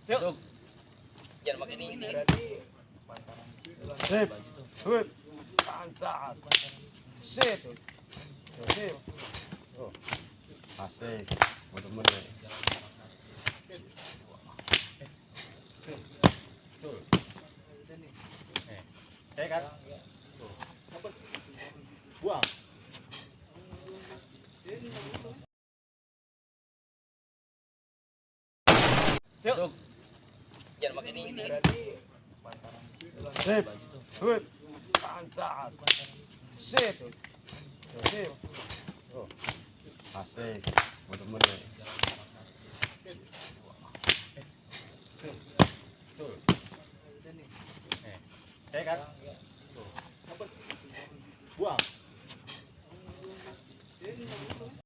Masuk. Jangan pakai ini. Sip. Good. Mantap. Sip. Sip. Oh. Asik. Bener-bener. Kan? Buang. Masuk. Jangan pakai ini. Sip. Good. Mantap. Sip. Sip. Oh. Asik. Bener-bener. Kan? Buang.